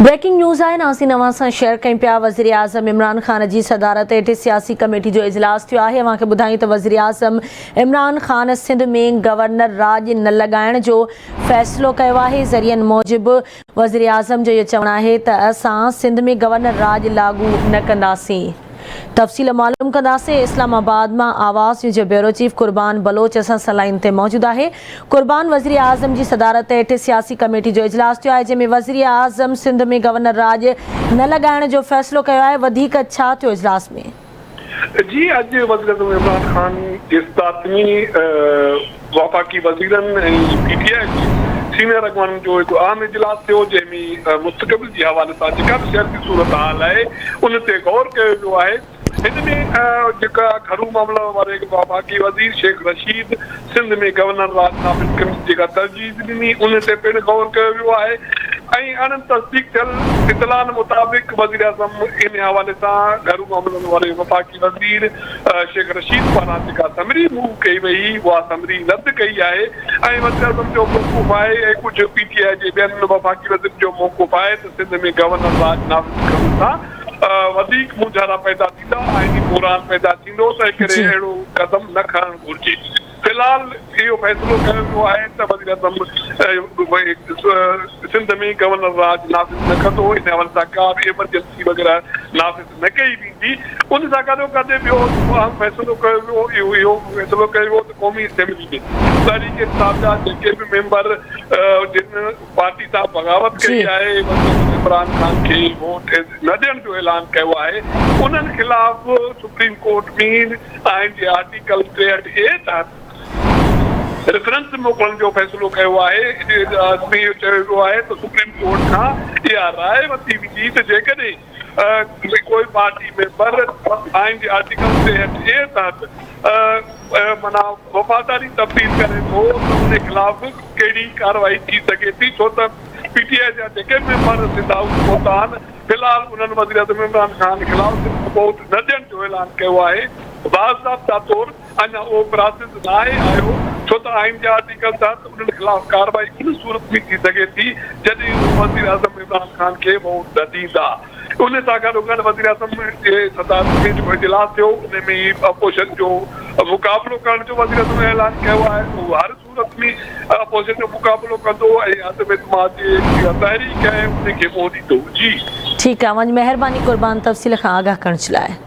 Breaking news آهي ناظرين اوهان سان شيئر ڪيون پيا وزيراعظم عمران خان جي صدارت هيٺ سياسي ڪميٽي جو اجلاس ٿيو آهي اوهان کي ٻڌايون ته وزيراعظم عمران خان سنڌ ۾ گورنر راڄ نه لڳائڻ جو فيصلو ڪيو آهي ذريعن موجب وزيراعظم جو اهو چوڻ آهي ته اسان سنڌ ۾ گورنر راڄ لاڳو نه ڪنداسين. تفصيل معلوم ڪنداسين اسلام آباد مان آواز نيوز جو بيورو چيف قربان بلوچ اسان سان لائين تي موجود آهي قربان وزيراعظم جي صدارت هيٺ سياسي ڪميٽي جو اجلاس ٿيو آهي جنهن ۾ وزيراعظم سنڌ ۾ گورنر راڄ نه لڳائڻ جو فيصلو ڪيو آهي وڌيڪ ڇا ٿيو اجلاس ۾. جي اڄ وزيراعظم عمران خان جي صدارت ۾ وفاقي وزيرن ۽ پي ٽي آء جي سينئر اڳواڻن جو هڪ اهم اجلاس ٿيو جنهن ۾ مستقبل جي حوالي سان جيڪا به سياسي صورتحال آهي ان تي غور ڪيو ويو آهي هن ۾ جيڪا گهرو معاملن واري وفاقي وزير شيخ رشيد سنڌ ۾ گورنر راڄ نافذ ڪرڻ جي جيڪا تجويز ڏني ان تي پڻ غور ڪيو ويو آهي ۽ اڻ تصديق ٿيل اطلاعن مطابق وزيراعظم ان حوالي سان گهرو معاملن واري وفاقي وزير شيخ رشيد پاران جيڪا سمري موو ڪئي وئي هئي اها سمري رد ڪئي آهي ۽ وزيراعظم جو موقف آهي ۽ ڪجهه پي ٽي آء جي ٻين وفاقي وزيرن جو موقف آهي ته سنڌ ۾ گورنر راڄ نافذ ڪرڻ سان وڌيڪ مونجهارا پيدا ٿيندا، آئيني بحران پيدا ٿيندو تنهنڪري اهڙو قدم نه کڻڻ گهرجي. في الحال اهو فيصلو ڪيو ويو آهي ته وزيراعظم سنڌ ۾ گورنر راڄ نافذ نه ڪندو، ان حوالي سان ڪا به ايمرجنسي وغيره نافذ نه ڪئي ويندي. ان سان گڏوگڏ ٻيو جيڪو اهم فيصلو ڪيو ويو اهو اهو فيصلو ڪيو ويو ته قومي اسيمبلي ۾ تحريڪ انصاف جا جيڪي به ميمبر جن پارٽي سان بغاوت ڪئي آهي، وزيراعظم عمران خان کي ووٽ نه ڏيڻ جو اعلان ڪيو آهي، انهن خلاف سپريم ڪورٽ ۾ آئين جي آرٽيڪل 63 اي تحت ريفرنس موڪلڻ جو فيصلو ڪيو آهي، اجلاس ۾ اهو چيو ويو آهي ته سپريم ڪورٽ کان اها راء ورتي ويندي ته جيڪڏهن ڪوئي پارٽي ميمبر آئين جي آرٽيڪل 63 اي تحت معنيٰ وفاداري تبديل ڪري ٿو ته ان خلاف ڪهڙي ڪارروائي ٿي سگهي ٿي ڇو ته پي ٽي آء جا جيڪي به ميمبر سنڌ هائوس پهتا آهن في الحال انهن وزيراعظم عمران خان خلاف ووٽ نه ڏيڻ جو اعلان ڪيو آهي باضابطا طور اڃا اهو پراسيس ناهي آيو ڇو ته آئين جي آرٽيڪل تحت انهن خلاف ڪارروائي ان صورت ۾ ٿي سگهي ٿي جڏهن هو وزيراعظم عمران خان کي ووٽ نه ڏيندا. ان سان گڏوگڏ وزيراعظم جي صدارت ۾ جيڪو اجلاس ٿيو ان ۾ اپوزيشن جو مقابلو ڪرڻ جو وزيراعظم اعلان ڪيو آهي ته هو هر صورت ۾ اپوزيشن جو مقابلو ڪندو ۽ عدم اعتماد جي جيڪا تحريڪ آهي ان کي منهن ڏيندو. جي. ٺيڪ آ اوهان جي مهرباني قربان تفصيل کان آگاهه ڪرڻ جي لاء.